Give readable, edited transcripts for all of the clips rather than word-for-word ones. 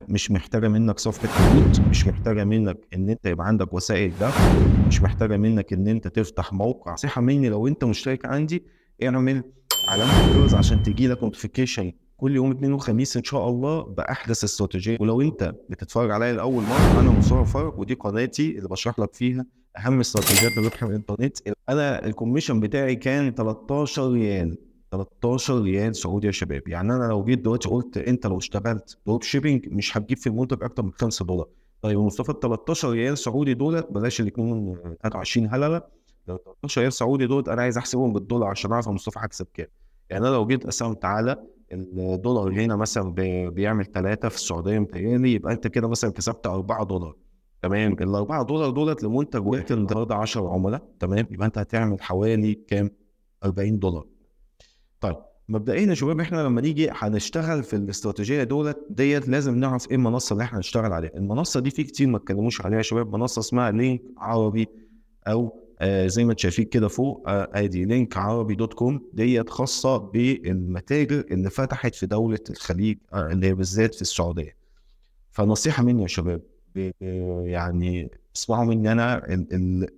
مش محتاجه منك صفحة هبوط، مش محتاجه منك ان انت يبقى عندك وسائل دفع، مش محتاجه منك ان انت تفتح موقع. نصيحة مني، لو انت مشترك عندي اعمل علامة الجرس عشان تجي لك notification كل يوم اثنين وخميس ان شاء الله باحدث استراتيجية. ولو انت بتتفرج عليا لاول مرة، انا مصطفى فرج، ودي قناتي اللي بشرح لك فيها اهم استراتيجيات الربح من الانترنت. انا ال commission بتاعي كان 13 ريال، 13 ريال سعودي يا شباب. يعني انا لو جيت دلوقتي قلت انت لو اشتغلت drop shipping مش هتجيب في المنتج اكتر من $5. طيب يا مصطفى، ال 13 ريال سعودي دولت، بلاش اللي يكونوا 23 هلله، لو 13 ريال سعودي دولت انا عايز احسبهم بالدولار عشان اعرف يا مصطفى هكسب كام. يعني انا لو جيت قسمت على الدولار هنا مثلا بيعمل 3 في السعودية متهيألي، يبقى انت كده مثلا كسبت $4. تمام، ال $4 دولت لمنتج واحد النهارده 10 عملاء، تمام، يبقى انت هتعمل حوالي كام؟ $40. طيب مبدئيا يا شباب، احنا لما نيجي هنشتغل في الاستراتيجية دولت ديت لازم نعرف ايه المنصة اللي احنا هنشتغل عليها. المنصة دي في كتير ما اتكلموش عليها يا شباب، منصة اسمها لينك عربي، او زي ما انتم شايفين كده فوق، ادي لينك عربي dot com. ديت خاصة بالمتاجر اللي فتحت في دولة الخليج، اللي هي بالذات في السعودية. فنصيحه مني يا شباب، يعني اسمعوا مني انا،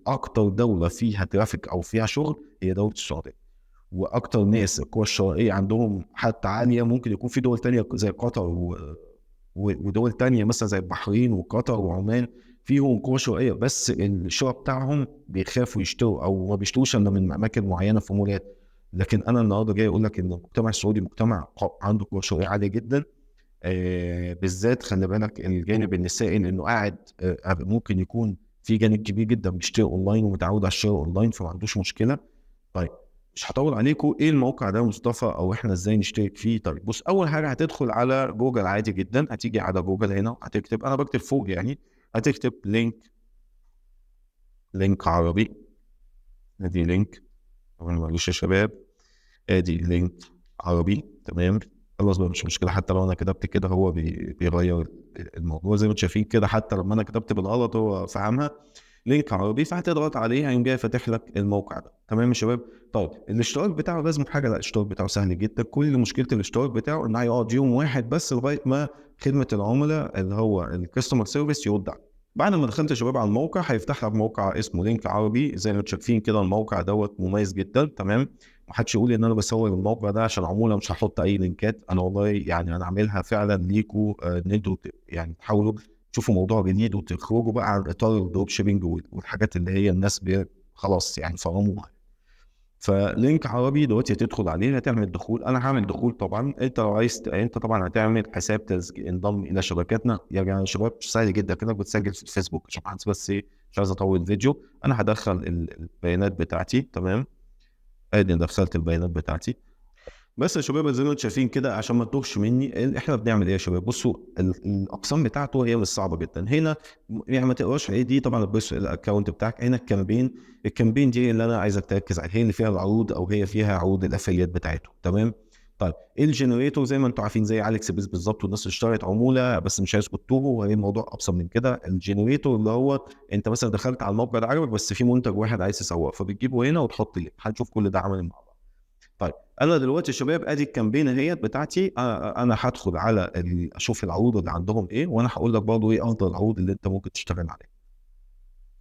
اكتر دولة فيها traffic او فيها شغل هي دولة السعودية، واكتر ناس القوى الشرائية عندهم حتى عالية. ممكن يكون في دول تانية زي قطر ودول تانية مثلا زي البحرين وقطر وعمان فيهم قوة شرائية، بس الشراء بتاعهم بيخافوا يشتروا او ما بيشتروش الا من اماكن معينة في مولات. لكن انا النهارده جاي اقول لك ان المجتمع السعودي مجتمع عنده قوة شرائية عالية جدا، بالذات خلي بالك الجانب النسائي، لانه قاعد ممكن يكون في جانب كبير جدا بيشتري اونلاين ومتعود على الشراء اونلاين، فما عندوش مشكلة. طيب مش هطول عليكم، ايه الموقع ده يا مصطفى او احنا ازاي نشترك فيه؟ طيب بص، اول حاجة هتدخل على جوجل عادي جدا، هتيجي على جوجل هنا هتكتب، انا بكتب فوق يعني، هتكتب لينك عربي، ادي لينك، طبعا معلش يا شباب، ادي لينك عربي، تمام. خلاص بقى مش مشكلة، حتى لو انا كتبت كده هو بيغير الموضوع زي ما انتم شايفين كده، حتى لما انا كتبت بالغلط هو فهمها لينك عربي، فهتضغط عليه هيقوم جاي فاتح لك الموقع ده. تمام يا شباب. طيب الاشتراك بتاعه لازم حاجة، لا الاشتراك بتاعه سهل جدا. كل مشكلة الاشتراك بتاعه ان هيقعد يوم واحد بس لغاية ما خدمة العملاء اللي هو ال customer service يرد عليك. بعد ما دخلت يا شباب على الموقع هيفتح لك موقع اسمه لينك عربي زي ما انتم شايفين كده. الموقع دوت مميز جدا، تمام. ما حدش يقول ان انا بسوق الموقع ده عشان عمولة، مش هحط اي لينكات، انا والله يعني انا عاملها فعلا ليكوا، ان انتوا يعني تحاولوا تشوفوا موضوع جديد وتخرجوا بقى عن اطار ال drop shipping والحاجات اللي هي الناس خلاص يعني فرموها. فلينك عربي دلوقتي هتدخل عليه، هتعمل دخول، انا هعمل دخول طبعا. انت لو عايز انت طبعا هتعمل حساب انضم الى شبكاتنا يا جماعة. شباب سهل جدا كده، بتسجل في الفيسبوك عشان بس ايه، مش عايز اطول الفيديو. انا هدخل البيانات بتاعتي، تمام. ادي دخلت البيانات بتاعتي. بس يا شباب زي ما انتم شايفين كده عشان ما تتوهش مني، احنا بنعمل ايه يا شباب؟ بصوا الاقسام بتاعته هي مش صعبة جدا هنا، يعني ما تقراش ايه دي. طبعا بص ال account بتاعك هنا، ال campaign دي اللي انا عايزك تركز عليها، هي اللي فيها العروض او هي فيها عروض ال affiliate بتاعته، تمام. طيب ال generator زي ما انتم عارفين زي علي اكسبريس بالظبط، والناس اشترت عمولة بس مش عايز تتوه، وهي الموضوع ابسط من كده. ال generator اللي هو انت مثلا دخلت على الموقع ده عجبك، بس في منتج واحد عايز تسوقه، فبتجيبه هنا وتحط link. هنشوف كل ده عمل مع بعض. طيب انا دلوقتي يا شباب ادي ال campaign اهيت بتاعتي، انا هدخل على اشوف العروض اللي عندهم ايه، وانا هقول لك برضه ايه افضل العروض اللي انت ممكن تشتغل عليها.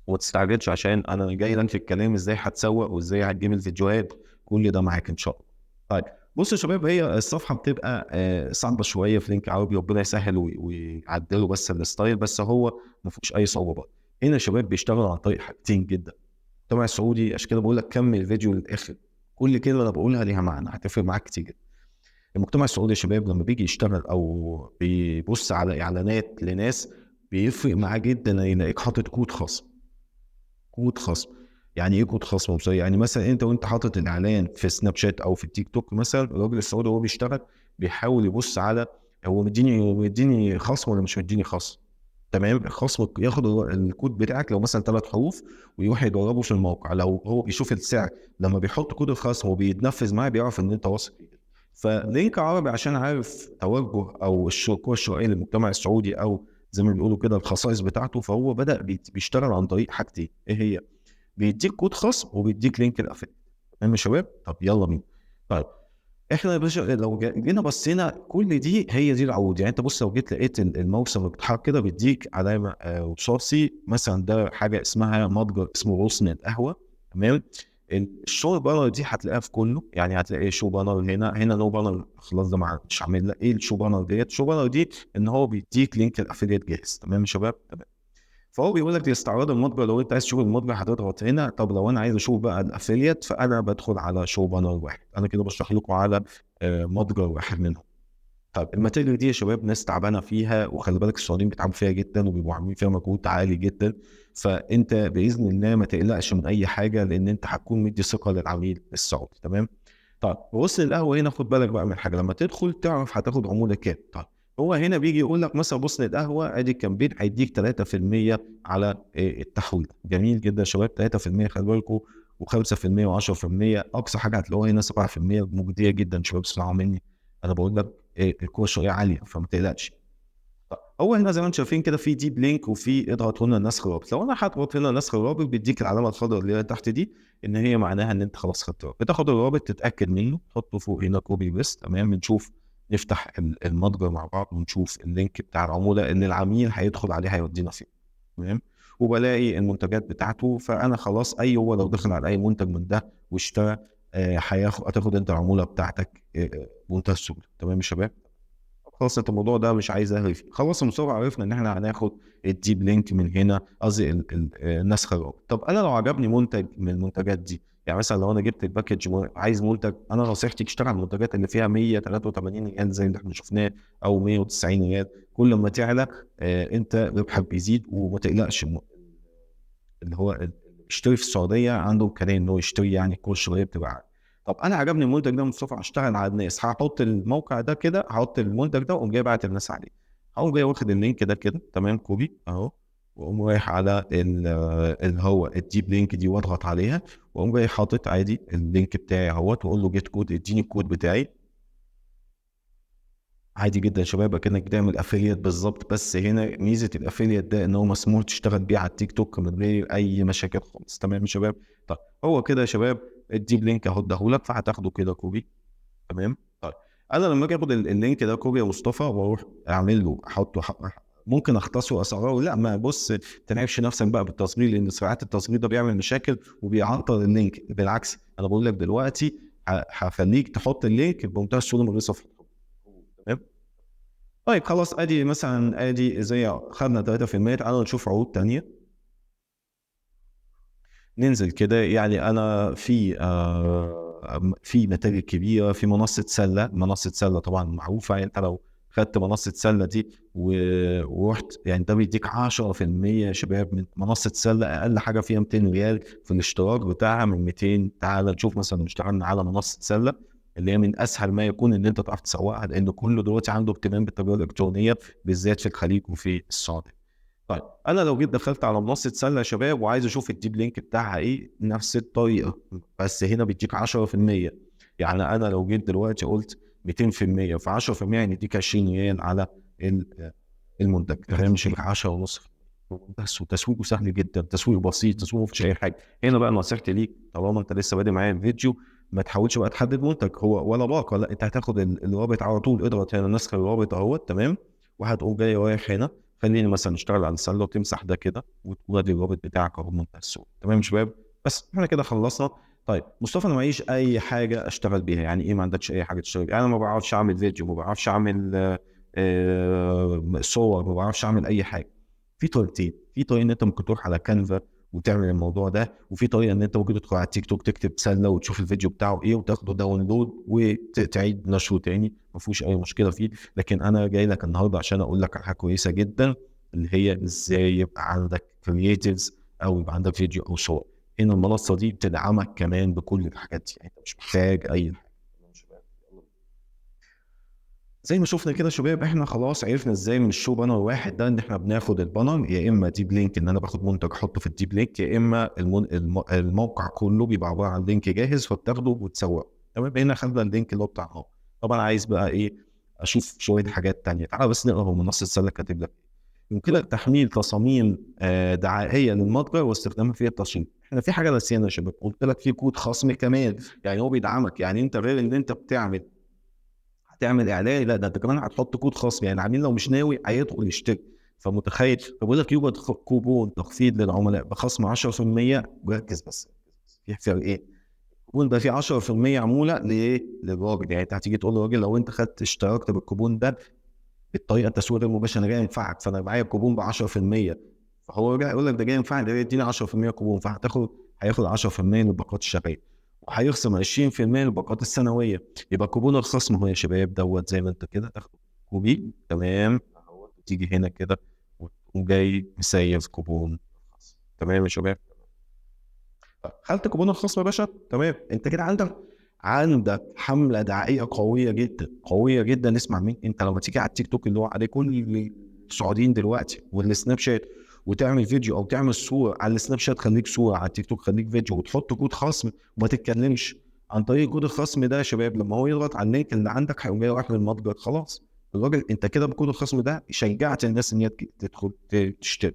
وما تستعجلش عشان انا جاي لك في الكلام ازاي هتسوق وازاي هتجيب الفيديوهات، كل ده معاك ان شاء الله. طيب بصوا يا شباب، هي الصفحة بتبقى صعبة شوية في لينك عربي، ربنا يسهل ويعدله بس ال style، بس هو ما فيهوش اي صعوبات. هنا يا شباب بيشتغلوا عن طريق حاجتين جدا. المجتمع السعودي عشان كده بقول لك كمل الفيديو للاخر، كل كلمة انا بقولها ليها معنى، هتفرق معاك كتير جدا. المجتمع السعودي يا شباب لما بيجي يشتغل او بيبص على اعلانات لناس بيفرق معاه جدا يلاقيك حاطط كود خصم. كود خصم يعني ايه كود خصم؟ يعني مثلا انت وانت حاطط الاعلان في سناب شات او في التيك توك مثلا، الراجل السعودي وهو بيشتغل بيحاول يبص على هو مديني خصم ولا مش مديني خصم. تمام، الخصم ياخد الكود بتاعك لو مثلا 3 حروف ويروح يجربه في الموقع. لو هو بيشوف السعر لما بيحط كود الخصم وبيتنفذ معاه بيعرف ان انت واثق فيه. فلينك عربي عشان عارف توجه او القوى الشرائية للمجتمع السعودي او زي ما بيقولوا كده الخصائص بتاعته، فهو بدا بيشتغل عن طريق حاجتين، ايه هي؟ بيديك كود خصم وبيديك link ال affiliate. تمام يا شباب؟ طب يلا بينا. طيب احنا يا باشا لو جينا بصينا كل دي هي دي العروض. يعني انت بص لو جيت لقيت الماوس لما بيتحرك كده بيديك علامة رصاصي مثلا، ده حاجة اسمها متجر اسمه غصن القهوة، تمام. ال show banner دي هتلاقيها في كله، يعني هتلاقي show banner هنا، هنا no banner خلاص ده مش عامل. لا ايه ال show banner ديت؟ ال show banner دي ان هو بيديك link ال affiliate جاهز، تمام يا شباب؟ تمام. فهو بيقول لك لاستعراض المتجر، لو انت عايز تشوف المتجر هتضغط هنا. طب لو انا عايز اشوف بقى ال affiliate فانا بدخل على show banner واحد. انا كده بشرح لكم على متجر واحد منهم. طب الماتيريال دي يا شباب ناس تعبانة فيها، وخلي بالك السعوديين بيتعبوا فيها جدا وبيبقوا عاملين فيها مجهود عالي جدا. فانت باذن الله ما تقلقش من اي حاجة، لان انت هتكون مدي ثقة للعميل السعودي، تمام. طب بص القهوة هنا، خد بالك بقى من حاجة، لما تدخل تعرف هتاخد عمولة كام. طب هو هنا بيجي يقول لك مثلا بص للقهوة ادي ال campaign هيديك 3% على التحويل. جميل جدا يا شباب، 3% خلي بالكم، و5% و10%، اقصى حاجة هتلاقوها هنا 7%، مجدية جدا شباب. اسمعوا مني، انا بقول لك القوة الشرائية عالية فما تقلقش. طب هو هنا زي ما انتم شايفين كده في deep link وفي اضغط هنا نسخ رابط. لو انا هضغط هنا نسخ الرابط بيديك العلامة الخضراء اللي هي تحت دي، ان هي معناها ان انت خلاص خدت الرابط. بتاخد الرابط تتاكد منه، تحطه فوق هنا copy paste، تمام. بنشوف نفتح المتجر مع بعض ونشوف ال link بتاع العمولة اللي العميل هيدخل عليه هيودينا فين، تمام. وبلاقي المنتجات بتاعته، فانا خلاص اي هو لو دخل على اي منتج من ده واشترى، هتاخد انت العمولة بتاعتك بمنتهى السهولة، تمام يا شباب. خلاص انت الموضوع ده مش عايز اهري فيه، خلاص المصطفى عرفنا ان احنا هناخد ال deep link من هنا، قصدي النسخ الرابط. طب انا لو عجبني منتج من المنتجات دي، يعني مثلا لو انا جبت ال package عايز منتج، انا نصيحتي تشتغل على المنتجات اللي فيها 183 ريال زي اللي احنا شفناه او 190 ريال. كل ما تعلى انت ربحك بيزيد، وما تقلقش. اللي هو بيشتري في السعودية عنده امكانية ان هو يشتري، يعني كل شوية بتبقى عالية. طب انا عجبني المنتج ده مصطفى، هشتغل على الناس، هحط الموقع ده كده، هحط المنتج ده واقوم جاي باعت الناس عليه. هقوم جاي واخد ال link ده كده، تمام، copy اهو، واقوم رايح على اللي هو ال deep link دي واضغط عليها، واقوم جاي حاطط عادي ال link بتاعي اهوت، واقول له get code، اديني الكود بتاعي. عادي جدا يا شباب، اكنك بتعمل affiliate بالظبط. بس هنا ميزة ال affiliate ده ان هو مسموح تشتغل بيه على التيك توك من غير اي مشاكل خالص، تمام يا شباب. طيب هو كده يا شباب ال deep link اهو اداهولك، فهتاخده كده copy، تمام. طيب انا لما اجي اخد ال link ده copy يا مصطفى واروح اعمل له احطه، ممكن اختصره واصغره؟ لا، ما بص تنعبش نفسك بقى بالتصغير، لان ساعات التصغير ده بيعمل مشاكل وبيعطل ال link. بالعكس انا بقول لك دلوقتي هخليك تحط ال link بمنتهى السهولة من غير صفحة، تمام. طيب خلاص ادي مثلا، ادي زي خدنا 3%. تعالوا نشوف عروض ثانية، ننزل كده. يعني انا في متاجر كبيرة، في منصة سله، منصة سله طبعا معروفة، يعني انت لو خدت منصة سله دي ورحت، يعني ده بيديك 10% يا شباب من منصة سله، اقل حاجة فيها 200 ريال في الاشتراك بتاعها من 200. تعال نشوف مثلا اشتغلنا على منصة سله اللي هي من اسهل ما يكون ان انت تعرف تسوقها، لان كله دلوقتي عنده اهتمام بالتجارة الالكترونية بالذات في الخليج وفي السعودية. طيب انا لو جيت دخلت على منصة سله يا شباب وعايز اشوف ال deep link بتاعها ايه، نفس الطريقة بس هنا بيديك 10%. يعني انا لو جيت دلوقتي قلت 200% في 10% يعني يديك 20 ريال على المنتج، تمام؟ مش 10.5 بس. وتسويقه سهل جدا، تسويق بسيط، تسويق ما فيش اي حاجة. هنا بقى نصيحتي ليك، طالما انت لسه بادئ معايا الفيديو ما تحاولش بقى تحدد منتج هو ولا باقه، لا انت هتاخد الرابط على طول، اضغط هنا نسخ الرابط اهوت، تمام، وهتقوم جاي رايح هنا، خليني مثلا نشتغل على السلة، وتمسح ده كده وتودي الرابط بتاعك اهو بمنتهى السهولة، تمام يا شباب. بس احنا كده خلصنا. طيب مصطفى انا معيش اي حاجة اشتغل بيها. يعني ايه ما عندكش اي حاجة تشتغل بيها؟ انا ما بعرفش اعمل فيديو، ما بعرفش اعمل صور، ما بعرفش اعمل اي حاجة. في طريقتين، في طريقه ان انت ممكن تروح على كانفا وتعمل الموضوع ده، وفي طريقه ان انت ممكن تدخل على التيك توك تكتب سله وتشوف الفيديو بتاعه ايه وتاخده download وتعيد نشره تاني، ما فيهوش اي مشكلة فيه. لكن انا جاي لك النهارده عشان اقول لك على حاجة كويسة جدا، اللي هي ازاي يبقى عندك creatives او يبقى عندك فيديو او صور. هنا المنصة دي بتدعمك كمان بكل الحاجات دي، يعني انت مش محتاج اي حاجة. زي ما شفنا كده شباب، احنا خلاص عرفنا ازاي من ال show banner واحد ده ان احنا بناخد ال banner، يا اما deep link ان انا باخد منتج احطه في ال deep link، يا اما الموقع كله بيبقى عبارة عن link جاهز فبتاخده وتسوقه. تمام، هنا خدنا ال link اللي هو بتاع اهو. طبعا عايز بقى ايه؟ اشوف شوية حاجات ثانية. تعالى بس نقرا هو منصة سله كاتب لك يمكنك تحميل تصاميم دعائيه للمتجر واستخدامها في التصميم. احنا في حاجة نسينا يا شباب، قلت لك في كود خصم كمان، يعني هو بيدعمك، يعني انت غير ان انت بتعمل هتعمل اعلان، لا ده انت كمان هتحط كود خصم، يعني العميل لو مش ناوي هيدخل يشتري. فمتخيل، فبقول لك يوجد كوبون تخفيض للعملاء بخصم 10%. ركز بس في فرق ايه؟ الكوبون ده فيه 10% عمولة لايه؟ للراجل. يعني انت هتيجي تقول للراجل لو انت خدت اشتركت بالكوبون ده بالطريقة التسويق المباشرة انا جاي انفعك، فانا معايا كوبون ب 10%، فهو رجع يقول لك ده جاي ينفعني، ده يديني 10% كوبون، فهتاخد هياخد 10% للباقات الشهرية وهيخصم 20% للباقات السنوية. يبقى كوبون الخصم هو يا شباب دوت زي ما انت كده تاخده copy، تمام، تيجي هنا كده وتقوم جاي مسيف كوبون الخصم. تمام يا شباب، خدت كوبون الخصم يا باشا، تمام. انت كده عندك حمله دعائيه قوية جدا قوية جدا. اسمع مين، انت لما تيجي على التيك توك اللي هو عليه كل السعوديين دلوقتي والسناب شات، وتعمل فيديو او تعمل صوره على السناب شات، خليك صوره على التيك توك خليك فيديو، وتحط كود خصم وما تتكلمش عن طريق كود الخصم ده يا شباب، لما هو يضغط على ال link اللي عندك هيقوم جاي رايح للمتجر. خلاص الراجل انت كده بكود الخصم ده شجعت الناس ان هي تدخل تشتري.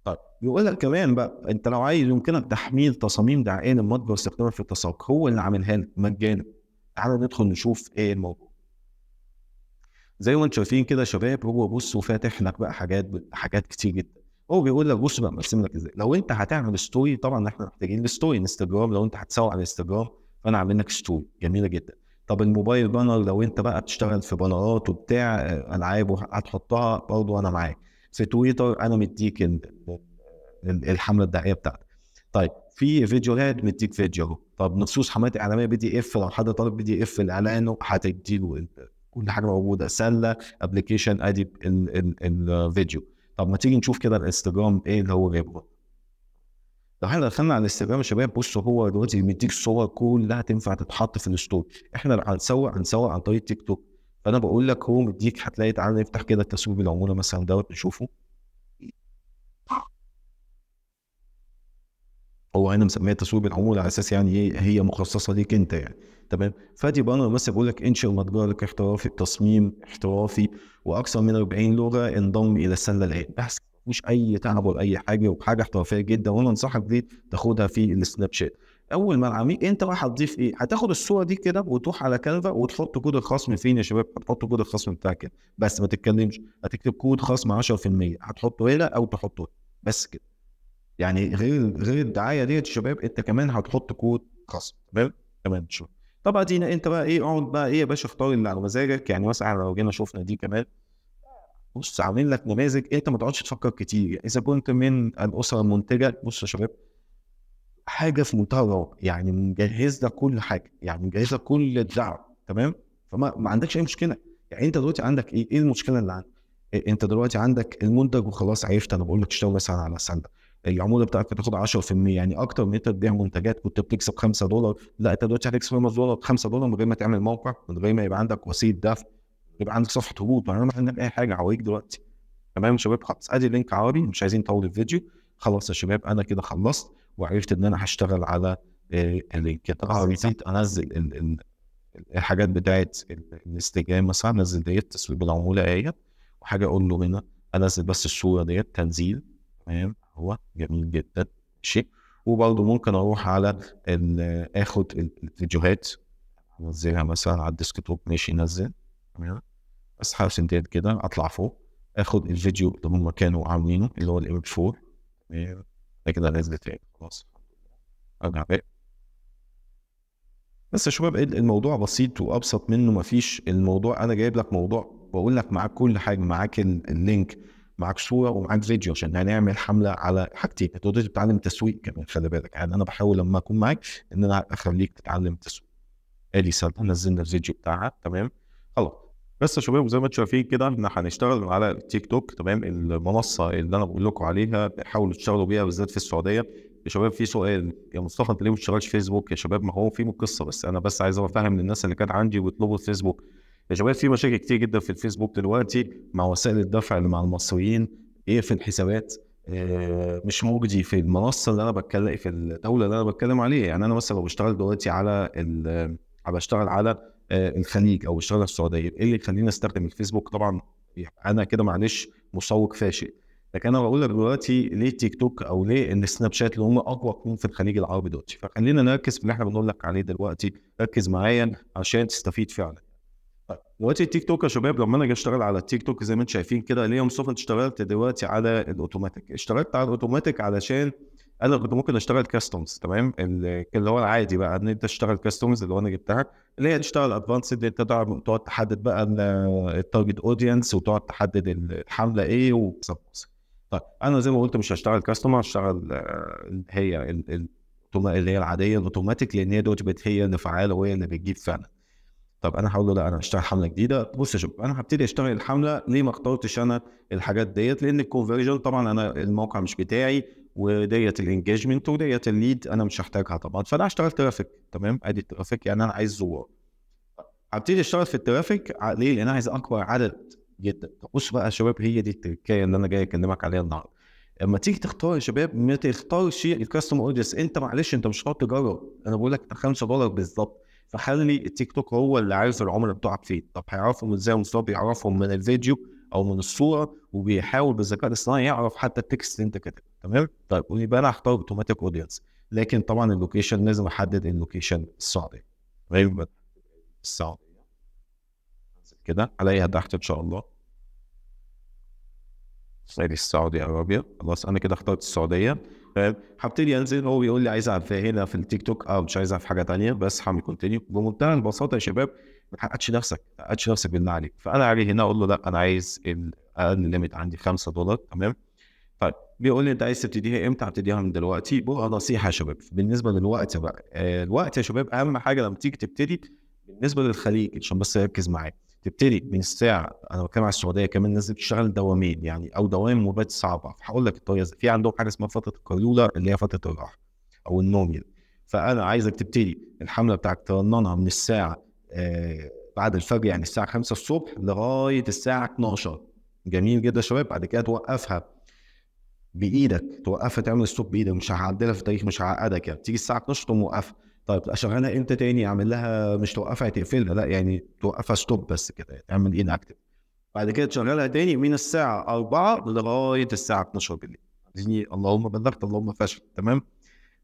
طيب بيقول لك كمان بقى انت لو عايز يمكنك تحميل تصاميم دعائيه للمتجر واستخدامها في التسوق، هو اللي عاملها لك مجانا. تعالى ندخل نشوف ايه الموضوع. زي ما انتم شايفين كده يا شباب، هو بص وفاتح لك بقى حاجات كتير جدا. هو بيقول لك بص بقى مقسم لك ازاي. لو انت هتعمل story، طبعا احنا محتاجين ال story انستجرام، لو انت هتسوق على الانستجرام فانا عامل لك story جميلة جدا. طب ال mobile banner لو انت بقى بتشتغل في بانرات وبتاع العاب هتحطها برضه انا معاك. في تويتر انا مديك الحملة الدعائية بتاعتك. طيب في فيديوهات مديك فيديو. طب نصوص حملات اعلامية PDF، لو حد طالب PDF الاعلان هتديله كل حاجة موجودة. سله application ادي الفيديو. طب ما تيجي نشوف كده الانستجرام ايه اللي هو جايبه. لو احنا دخلنا على الانستجرام يا شباب، بصوا هو دلوقتي مديك الصور كلها تنفع تتحط في ال story. احنا لو هنسوق عن طريق تيك توك، فانا بقول لك هو مديك، هتلاقي تعالى نفتح كده التسويق بالعموله مثلا دوت نشوفه. هو هنا مسميها تسويق بالعموله على اساس يعني ايه هي مخصصة ليك انت يعني، تمام. فادي banner مثلا بيقول لك انشئ متجرك احترافي بتصميم احترافي واكثر من 40 لغة، انضم الى السلة الان. بس مش اي تعب ولا اي حاجة، وحاجه احترافية جدا، وانا انصحك دي تاخدها في السناب شات. اول ما العميل انت بقى هتضيف ايه؟ هتاخد الصورة دي كده وتروح على كانفا وتحط كود الخصم فين يا شباب؟ هتحط كود الخصم بتاعك كده بس، ما تتكلمش، هتكتب كود خصم 10%، هتحطه هنا او تحطه هنا بس كده. يعني غير الدعاية ديت يا شباب، انت كمان هتحط كود خصم. تمام تمام. شوف طب ادينا انت بقى ايه، اقعد بقى ايه يا باشا، اختار اللي على مزاجك. يعني مثلا لو جينا شفنا دي كمان، بص عاملين لك نماذج انت ما تقعدش تفكر كتير. يعني اذا كنت من الاسرة المنتجة، بص يا شباب حاجة في منتهى الروعة، يعني مجهز لك كل حاجة، يعني مجهز لك كل الدعم. تمام، فما ما عندكش اي مشكلة. يعني انت دلوقتي عندك ايه؟ ايه المشكلة اللي عندك؟ إيه انت دلوقتي عندك المنتج وخلاص عرفت. انا بقول لك اشتغل مثلا على سله، العمولة بتاعتك هتاخد 10%، يعني اكتر من انت تبيع منتجات كنت بتكسب $5، لا انت دلوقتي هتكسب $5 من غير ما تعمل موقع، من غير ما يبقى عندك وسيط دفع، يبقى عندك صفحة هبوط، ما عندك اي حاجة عويك دلوقتي. تمام يا شباب، خلاص ادي link عربي، مش عايزين نطول الفيديو. خلاص يا شباب انا كده خلصت وعرفت ان انا هشتغل على ال link. طبعا نسيت انزل الحاجات بتاعت الانستجرام مثلا، انزل ديت تسويق بالعموله اهي، وحاجه اقول له هنا انزل بس الصورة ديت تنزيل. تمام، هو جميل جدا شيء. وبرده ممكن اروح على اخد الفيديوهات انزلها مثلا على ال desktop، ماشي نزل. تمام، بس هرسم ديت كده اطلع فوق اخد الفيديو اللي هم كانوا عاملينه اللي هو ال M 4. تمام، ده كده نزلت تاني، خلاص ارجع بقى. بس يا شباب الموضوع بسيط وابسط منه مفيش. الموضوع انا جايب لك موضوع بقول لك معاك كل حاجة، معاك ال link، معاك صوره ومعاك فيديو، عشان هنعمل حمله على حاجتين. انت دلوقتي بتتعلم تسويق كمان، خلي بالك، يعني انا بحاول لما اكون معاك ان انا اخليك تتعلم تسويق. ادي سنة نزلنا الفيديو بتاعها. تمام، خلاص. بس يا شباب زي ما انتم شايفين كده احنا هنشتغل على التيك توك. تمام، المنصة اللي انا بقول لكم عليها حاولوا تشتغلوا بيها بالذات في السعودية. يا شباب في سؤال، يا مصطفى انت ليه ما بتشتغلش فيسبوك؟ يا شباب ما هو في قصة، بس انا بس عايز افهم للناس اللي كانت عندي وبيطلبوا الفيسبوك. يا شباب في مشاكل كتير جدا في الفيسبوك دلوقتي مع وسائل الدفع اللي مع المصريين، ايه في الحسابات، مش مجدي في المنصة اللي انا بتكلم، في الدولة اللي انا بتكلم عليها. يعني انا مثلا لو بشتغل دلوقتي على بشتغل على الخليج او بشتغل على السعودية، ايه اللي يخليني استخدم الفيسبوك؟ طبعا انا كده معلش مسوق فاشل، لكن انا بقول لك دلوقتي ليه تيك توك او ليه السناب شات اللي هم اقوى اتنين في الخليج العربي دلوقتي. فخلينا نركز في اللي احنا بنقول لك عليه دلوقتي، ركز معايا عشان تستفيد فعلا. طيب دلوقتي التيك توك يا شباب، لما انا اجي اشتغل على التيك توك زي ما انتم شايفين كده، ليه يا مصطفى انت اشتغلت دلوقتي على الاوتوماتيك؟ اشتغلت على الاوتوماتيك علشان انا كنت ممكن اشتغل customs، تمام، اللي هو العادي بقى ان انت تشتغل customs اللي هو انا جبتها، اللي هي تشتغل advanced، اللي انت تقعد تحدد بقى ال target audience وتقعد تحدد الحملة ايه وسبوس. طيب انا زي ما قلت مش هشتغل custom، هشتغل هي اللي هي العادية الاوتوماتيك، لان هي دلوقتي بقت هي اللي فعاله وهي اللي بتجيب فعلا. طب انا هقول له لا انا هشتغل حمله جديدة. بص يا شباب، انا هبتدي اشتغل الحملة. ليه ما اخترتش انا الحاجات ديت؟ لان ال conversion طبعا انا الموقع مش بتاعي، وديت ال engagement وديت ال lead انا مش هحتاجها طبعا، فانا هشتغل traffic، تمام. ادي ال traffic، يعني انا عايز زوار. هبتدي اشتغل في ال traffic ليه؟ لان انا عايز اكبر عدد جدا. طب بص بقى يا شباب، هي دي التركايه اللي انا جاي اكلمك عليها النهارده. اما تيجي تختار يا شباب، ما تختارش ال custom audience. انت معلش انت مش هتقعد تجرب، انا بقول لك $5 بالظبط. فخلي التيك توك هو اللي عارف العملاء بتوعك فين. طب هيعرفهم ازاي يا مصطفى؟ بيعرفهم من الفيديو او من الصورة، وبيحاول بالذكاء الاصطناعي يعرف حتى ال text اللي انت كاتبه، تمام. طيب ويبقى انا هختار automatic audience، لكن طبعا ال location لازم احدد ال location السعودية، تمام. السعودية كده الاقيها تحت ان شاء الله، ادي السعودية عربية. خلاص انا كده اخترت السعودية، تمام. هبتدي انزل، هو بيقول لي عايزها في هنا في التيك توك او مش عايزها في حاجة ثانية، بس هعمل continue. بمنتهى البساطة يا شباب، ما تعقدش نفسك، ما تعقدش نفسك بالله عليك. فانا عليه هنا اقول له لا انا عايز اقل limit عندي $5، تمام. طيب بيقول لي انت عايز تبتديها امتى؟ هبتديها من دلوقتي. بقى نصيحة يا شباب بالنسبة للوقت بقى، الوقت يا شباب اهم حاجة لما تيجي تبتدي بالنسبة للخليج، عشان بس ركز معايا، تبتدي من الساعة، انا بتكلم على السعودية كمان، الناس بتشتغل دوامين يعني او دوام وبات صعبة. فهقول لك الطريقة، في عندهم حاجة اسمها فترة القيلوله اللي هي فترة الراحة او النوم يعني. فانا عايزك تبتدي الحملة بتاعك ترننها من الساعة بعد الفجر، يعني الساعة 5 الصبح لغاية الساعة 12. جميل جدا يا شباب. بعد كده توقفها بايدك، توقفها تعمل stop بايدك، مش هعدلها في التاريخ، مش هعقدك يعني. تيجي الساعة 12 تقوم موقفها. طيب اشغلها امتى تاني؟ اعمل لها مش توقفها تقفلها، لا يعني توقفها stop بس كده، تعمل inactive. بعد كده تشغلها تاني من الساعة 4 لغاية الساعة 12 بالليل. دي اللهم بلغت اللهم فشل، تمام.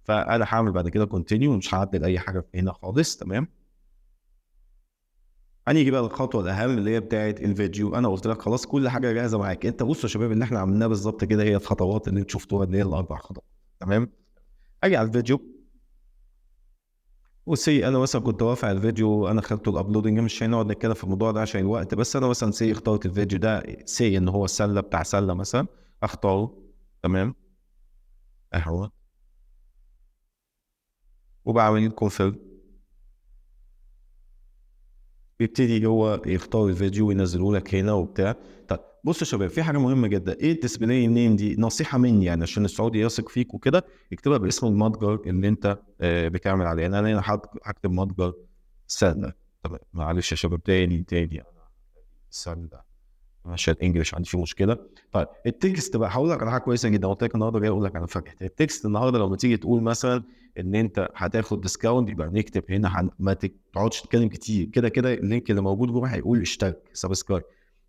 فانا هعمل بعد كده continue، ومش هعدل اي حاجة هنا خالص، تمام. هنيجي بقى للخطوة الاهم اللي هي بتاعه الفيديو. انا قلت لك خلاص كل حاجة جاهزة معاك انت. بصوا يا شباب اللي احنا عملناه بالظبط كده هي الخطوات اللي انتوا شفتوها اللي هي الاربع خطوات، تمام. اجي على الفيديو وسي انا مثلا كنت رافع الفيديو، انا خدته ال uploading، مش هنقعد نتكلم في الموضوع ده عشان الوقت، بس انا مثلا say اخترت الفيديو ده، say ان هو السلة بتاع سله مثلا، اختاره، تمام اهو، وبعمل confirm. بيبتدي هو يختار الفيديو وينزله لك هنا وبتاع. طيب بص يا شباب، في حاجة مهمة جدا، ايه ال display name دي؟ نصيحة مني يعني عشان السعودي يثق فيك وكده، اكتبها باسم المتجر اللي انت بتعمل عليه. يعني انا هنا هكتب متجر سله، تمام. معلش يا شباب تاني سله عشان ال English عندي فيه مشكلة. طيب ال text بقى هقول لك على حاجة كويسة جدا، قلت لك النهارده جاي اقول لك على فكرة ال text النهارده. لما تيجي تقول مثلا ان انت هتاخد discount، يبقى نكتب هنا، ما تقعدش تتكلم كتير، كده كده ال link اللي موجود جوه هيقول اشترك subscribe.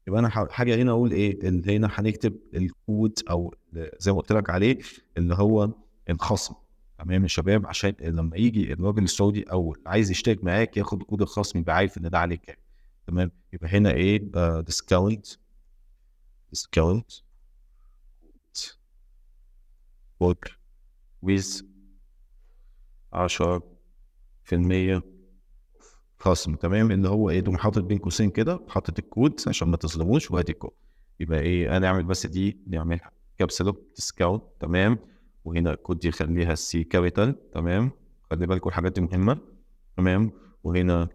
يبقى انا حاجة هنا اقول ايه؟ اللي هنا هنكتب الكود او زي ما قلت لك عليه اللي هو الخصم، تمام يا شباب، عشان لما يجي الراجل السعودي او اللي عايز يشترك معاك ياخد كود الخصم، يبقى عارف ان ده عليه كام، تمام. يبقى هنا ايه؟ discount work with 10% خصم، تمام. اللي هو ايه؟ تقوم حاطط بين قوسين كده، حاطط الكود عشان ما تظلموش، وادي الكود. يبقى ايه؟ انا اعمل بس دي، نعملها caps lock discount، تمام. وهنا الكود دي خليها C capital، تمام. خلي بالكم الحاجات دي مهمة، تمام. وهنا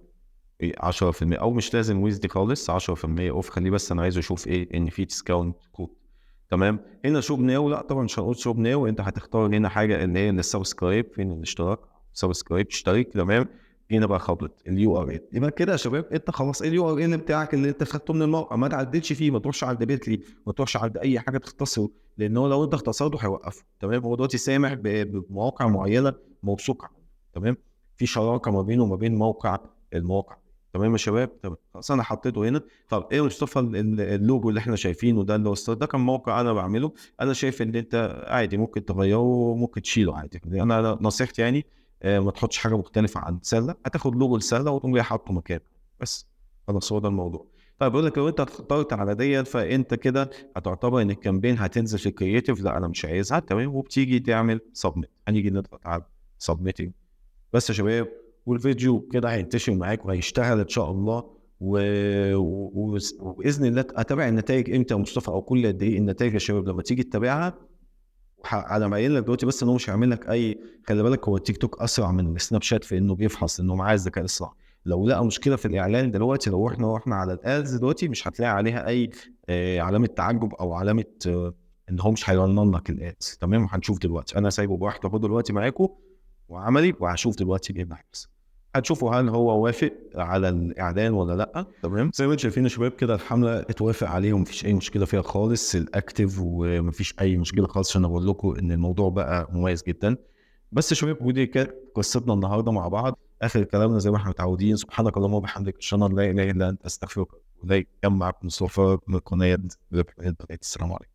إيه 10%، او مش لازم with دي خالص، 10% off، خليه بس انا عايز اشوف ايه؟ ان في discount code، تمام. هنا shop now، لا طبعا مش هنقول shop now، انت هتختار هنا حاجة اللي هي ال subscribe، فين الاشتراك؟ subscribe، اشترك، تمام. هنا بقى خبط ال URL. يبقى كده يا شباب انت خلاص ال URL بتاعك اللي انت خدته من الموقع ما تعدلش فيه، ما تروحش عند Bitly، ما تروحش عند اي حاجة تختصره، لان هو لو انت اختصرته هيوقفه، تمام. هو دلوقتي سامح بمواقع معينة موثوقة، تمام، في شراكة ما بينه وما بين موقع المواقع، تمام يا شباب. تمام خلاص انا حطيته هنا. طب ايه مصطفى اللوجو اللي احنا شايفينه ده اللي هو ده كان موقع انا بعمله، انا شايف ان انت عادي ممكن تغيره ممكن تشيله عادي. انا نصيحتي يعني ما تحطش حاجة مختلفة عن سله، هتاخد لوجو السلة وتقوم جاي حاطه مكانه بس. خلاص هو ده الموضوع. طيب بيقول لك لو انت اخترت على ديت فانت كده هتعتبر ان ال campaign هتنزل في ال creative، لا انا مش عايزها، تمام. وبتيجي تعمل submit، هنيجي نضغط على submitting بس يا شباب، والفيديو كده هينتشر معاك وهيشتغل ان شاء الله. وباذن الله اتابع النتائج امتى يا مصطفى، او كل قد ايه النتائج يا شباب لما تيجي تتابعها. انا باين لك دلوقتي بس ان هو مش هيعمل لك اي، خلي بالك هو التيك توك اسرع من السناب شات في انه بيفحص انه معاه الذكاء الاصطناعي. لو لقى مشكلة في الاعلان دلوقتي، لو احنا رحنا على ال ads دلوقتي مش هتلاقي عليها اي علامة تعجب او علامة ان هو مش هيرنن لك ال ads، تمام. هنشوف دلوقتي، انا سايبه براحته اهو دلوقتي معاكم وعملي، وهشوف دلوقتي ايه اللي هيحصل. هتشوفوا هل هو وافق على الاعلان ولا لا، تمام. زي ما انتم شايفين يا شباب كده الحملة اتوافق عليها ومفيش اي مشكلة فيها خالص، ال active ومفيش اي مشكلة خالص، عشان اقول لكم ان الموضوع بقى مميز جدا. بس يا شباب ودي كانت قصتنا النهارده مع بعض. اخر كلامنا زي ما احنا متعودين، سبحانك اللهم وبحمدك، اشهد ان لا اله الا انت، استغفرك واتوب اليك. كان معاكم مصطفى من قناة ربح البنات. السلام عليكم.